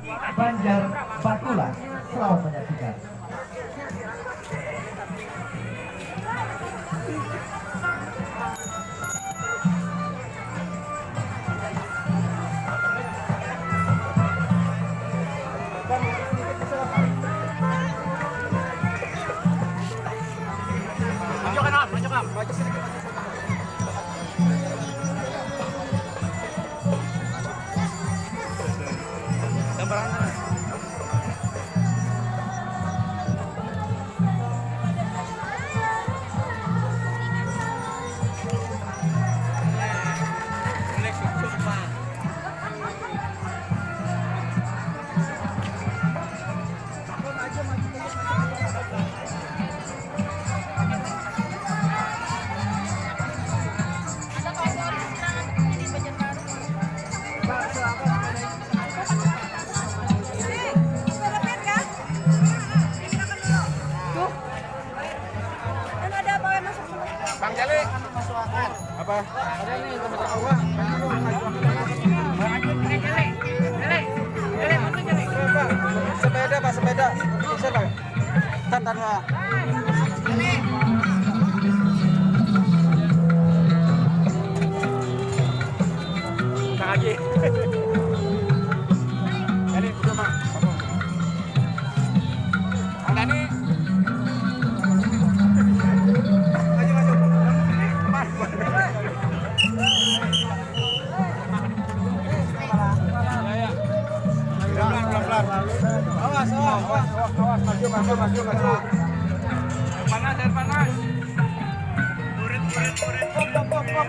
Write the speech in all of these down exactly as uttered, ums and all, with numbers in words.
Banjar Batulan. Selamat menyaksikan. Bang Jali. Apa? Ada nih, teman-teman. Sepeda, Pak, sepeda. Bisa, Pak? Tan, tan, Pak. Nah, lagi. Jadi, coba. Ada nih. Maju, maju. Mas. Pelan, pelan, pelan. Awas, awas, awas, awas, awas. Maju, maju, maju, maju. Air panas, air panas. Hop, hop, hop, hop.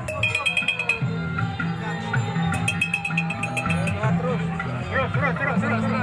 Terus. Terus, terus, terus, terus, terus.